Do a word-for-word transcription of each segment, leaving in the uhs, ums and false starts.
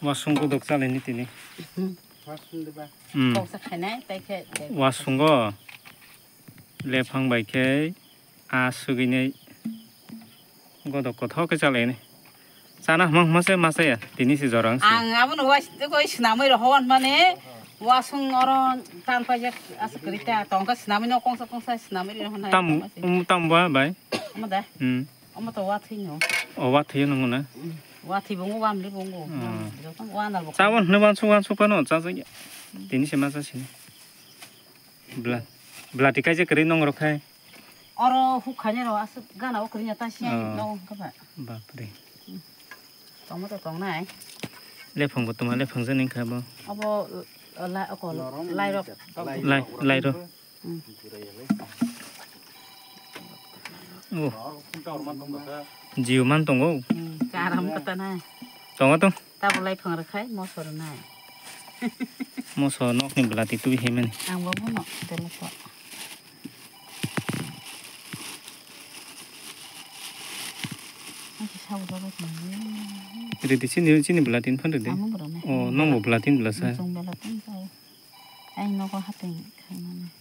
Wasung godok chalaini tini. Hmm. Hmm. Kok sa khainai, tai khe, tai khe. Wasungo lephang bai khe a sugwinai godok kothok khe chalaini. Chana hma hma se ma chaya, tini se jora wngse. Ang abono wais-, koi swnamwi rohor mane, wasung oro tan paijak aswk kwrwi ta, tongkha swnamwi no kongsa kongsa swnamwi rohor nai. Tam, um, tam ba bai? Omo da? Hmm. Omo to wathwi no. O wathwi no na? Hmm. Wathwi bongo, wamli bongo. Hmm. Joto wanal bo. Chawon hwnwi wansuk wansuk phano chajak ya. Hmm. Tini se ma chasini. Bla-, blati kaisa kwrwi nong rok khai. Oro huk khainai rok aswk gana o kwrwngya ta siya. Oh. Nogo wngkha ba. Bapre. Hmm. Tongma to tongnai. Lephang bo tongma lephang jani wngkha bo. Abo, uh, la-, oko, lai rok. Lai, lai rok. Hmm. Oh. Jiu man tongo. Hmm, karam kata nai. Tongo tong. Tabo lephang rok khai, moso rwnai. Moso nokni blati twi himani. Ang bo bono, tele to. Ridi chini, chini bwlatin phan ridi. Amo bwrwni. Oh, nongbo bwlatin bwlasa. Chwng bwlatin chao. Ai nogo hapeng khaimani.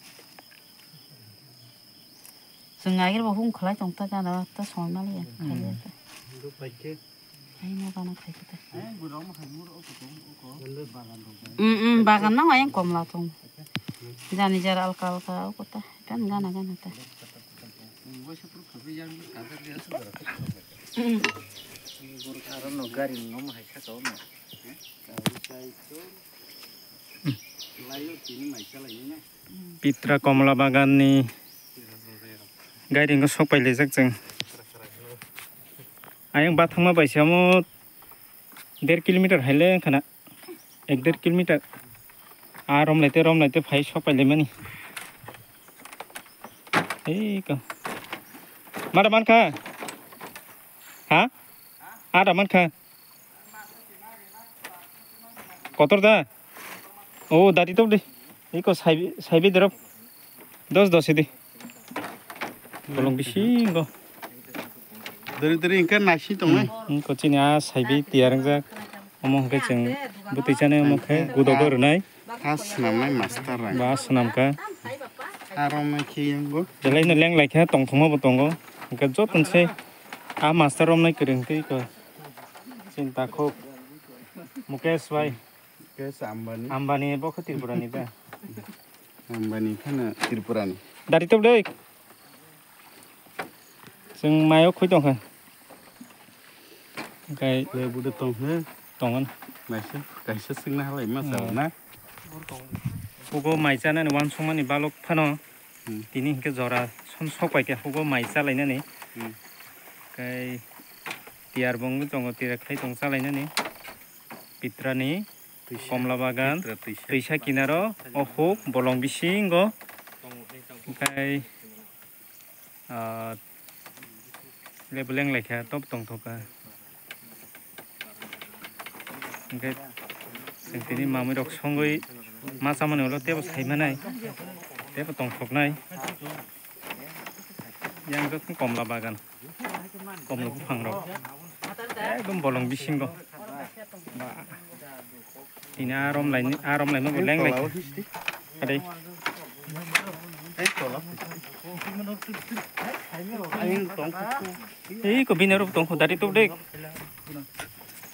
Chwng agir bo hung khlai tong ta gana ta song mali ya. Hmm. Khaile ta. Ai nogo no khai ta. Mm, mm, bagan no ayang komla tong. Jani jar alka alka o kota. Kan gana gana ta. Pitra Komla Bagan ni gairing o sok pai lijak chwng. Ayang bathangma bai se omo der kilometer hai le wngkha na. Ek der kilometer. Ah, romlaite, romlaite phai sok pailaimani. Ei ko. Mada mankha? Ha? Ada mankha? Kotor da? Oh, dati tok di. Ei ko saibi, saibi derop. Dos dos di. Bolong bisingo. Dori dori engke naisi tongnai. Hmm, hmm, ko chini a saibi tiyar wngjak. Omo hwnkhe chwng bwtwi chanai omo khe gudogo rwnai. A swnamnai master rang. Ba swnamkha. Aro naikhe yango. Belai no lenglai khe tongthokma bo tongo. Hwnkhe joto se a master romnai kwrwng twi ko. Chini takhuk Mukesh bai. Mukesh Ambani. Ambani bo khe Tripura ni da. Ambani phano Tripura ni. Dari tok dei. Chwng mayo khwi tongkha. Hwnkhe le bude tong he. Tongon. Naisa, kaisa swngna halai ma sao na. Hugo mai chanani wansukmani balok phano. Hmm. Tini hwnkhe jora som sok pai khe hugo mai chalainani. Hmm. Kai tiyar bong tongo, tiyar khai tong chalainani. Pitrani, twisa, Komla Bagan, Pitra twisa. Twisa kinaro, o huk, bolong bisingo. Hwnkhe, ah, le beleng laikha, top tongthokha. Hwnkhe, chwng tini mamui rok songwi ma chamani ulo tebo saimanai, tebo tongthoknai. Yang jotoni Komla Bagan. Komla buphang rok. Ekdom bolong bisingo. Ba. Tini arom laini, arom laima bo leng lai. Adai. Ei ko bini rok tongkho dari tok dek.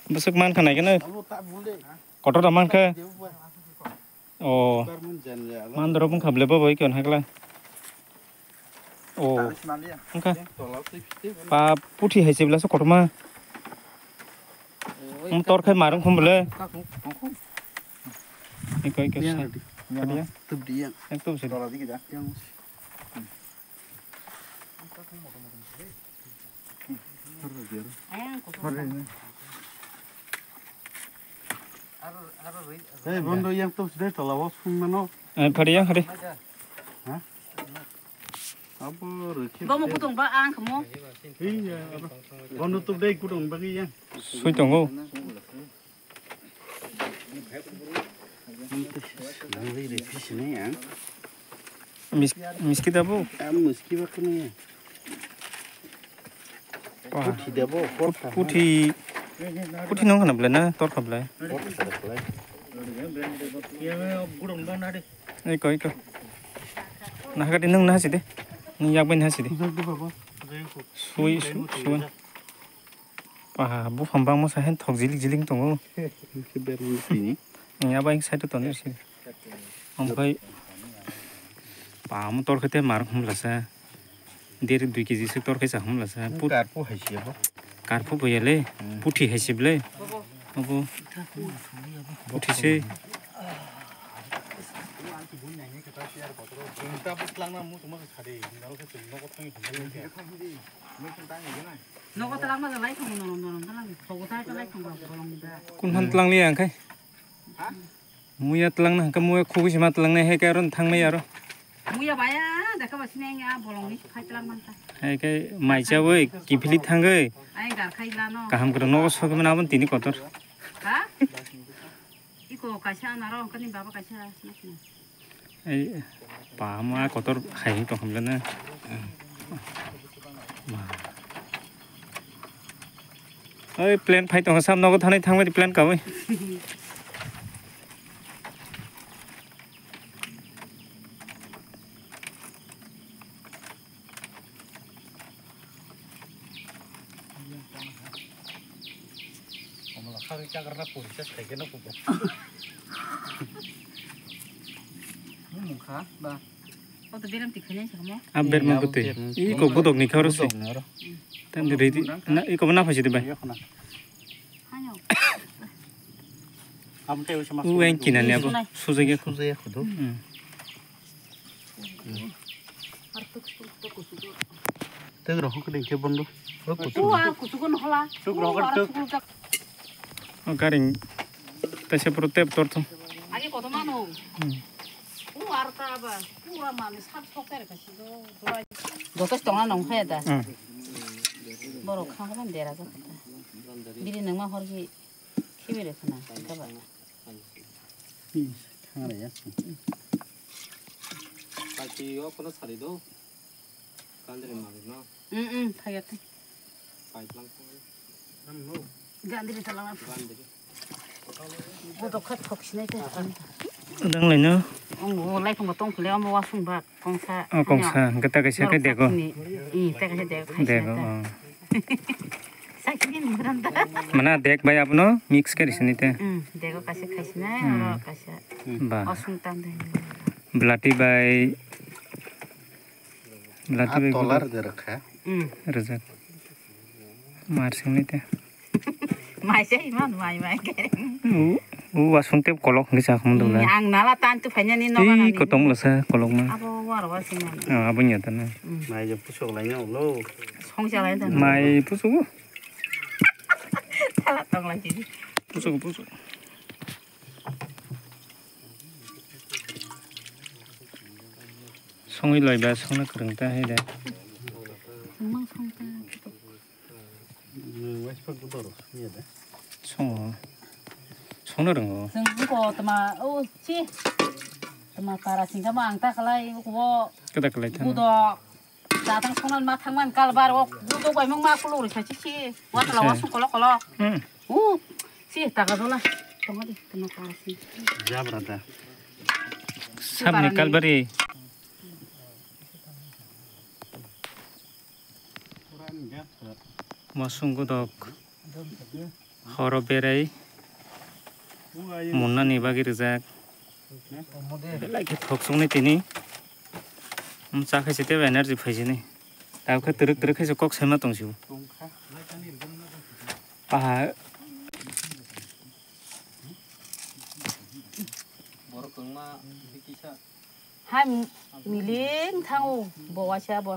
Bwswk man khanai keno. Kotor da mankha. Oh. Mandorok wngkha ble bo bai khe hwnkhakla. Oh. Wngkha. Pa puthi hai se bwlasa kotorma. Wng tor khai marwng khum bwle. Iko iko sa. Yang. Yang tu bwse. Hey, bondo yang tu sudah telah was pun mano. Eh, phari yang phari. Ha? Apa reki? Bomo kutung ba ang kemo. Iya, apa? Bondo tu deh kutung bagi yang. Sui tonggo. Mis-, miski da bo? Miski ba kene. Wah. Puthi da bo, puthi. Puthi nung khana belai na, tor kha belai. Iko, iko. Nahagadi nung nahasi de. Nung yak bai nahasi de. Sui, sui, sui. Ba, buphang bangma sa hen thok jilik jilik tongo. Ni abo ing side o tonwi si. Omo khai pamo tor khe te mar humla sa. Deri dui kg se tor khe sa humla sa. Put- Karpu hai se bo. Karpu bo yale. Hmm. Puthi hai se ble. Abo. Puthi se. Nogo twlangma da lai thangwi norom norom twlang, thogo tai twlai thangba bolong da. Kun han twlang liya ang khai? Muya twlang na hangka muya khugui sima twlang na hai kai aro thang mai aro. Muya baya dekha ba sini ang ya bolong ni khai twlang man ta. Hai kai mai chawi kiphili thangwi. Ai gar khai la no. Kaham kro nogo sok mana abon tini kotor. Ha? Iko kaisa naro kani baba kaisa. Ei, pama kotor hai tong hamle na. Oi, plane phai tong sam nogo thanai thangbai plane kawi. Komla kha chakarna pori sa sai khe no kubo. Mungkha ba. Koto beram tikhaini sakmo. A berma bwtwi. Iko godok ni khoro se. Godok ni oro. Tan de ready. Na iko na phaisi de bai. Hayo. Abo tei usa mas. U yang kinani abo. Sujai ya. Sujai ya khudu. Hmm. Tei rohok kene khe bondo. Ua kusugo nohola. Suk rohok tuk. O karing. Taisa puro tep tor thung. Agi koto mano. Hmm. U arta ba. Pura mani sab sok tere kasi do. Joto tongna nong khe da. Hmm. Borok kha kha dera jak. Biri nangma hor ki khibi re khna. Kaba. Hmm. Thang re ya. Kaki o kono sari do. Kandre mari no. Mm, mm, thaya thai. Pai plang thang. Gandri talang. Gandri. Bodo khat thok sinai ta. Dang lai no. Ong lai phung tong khule amo wasung bak kongsa. Oh, kongsa. Gata kaisa khe dego. I, ta kaisa dego. Dego. Sakini ni branda. Mana dek bai apno mix kari sini te. Mm, dego kaisa khaisina, oro kaisa. Ba. Wasung tang de. Belati bai. Belati bai tolar de rakha. Mm. Rejak. Mar sini te. Mai se iman mai mai ke. U, u wasung te kolok ngi sa khum dula. Ang nala tan tu phanya ni no. Ih, kotong lasa kolok ma. Abo war wasung. Ah, abo nya ta na. Mai je pusok lai nya lo. Song cha lai ta. Mai pusok. Tala tong lai ji. Pusok pusok. Songwi loiba songna kwrwng ta hai de. Mang song ta. Songo. Songna rwngo. Chwng wngkho tma o chi. Tma para singkha ma ang ta khlai wngkho. Kada khlai thang. Budok. Datang songna ma thangman kalbar o budok bai mung ma kuluk risa chi chi. Watla wasung kolok kolok. Hmm. U si taka dola. Tongo di tma para sing. Jabra da. Sabni kalbari. Wasung godok. Horo berai. Munnani bagwi rijak. Belai khe thok suknai tini. Chakhe se tei energy phaisini. Tabukhe twrwk twrwk khe se kok saima tongsibo. Aha. Hai miling thango bo waisa bo.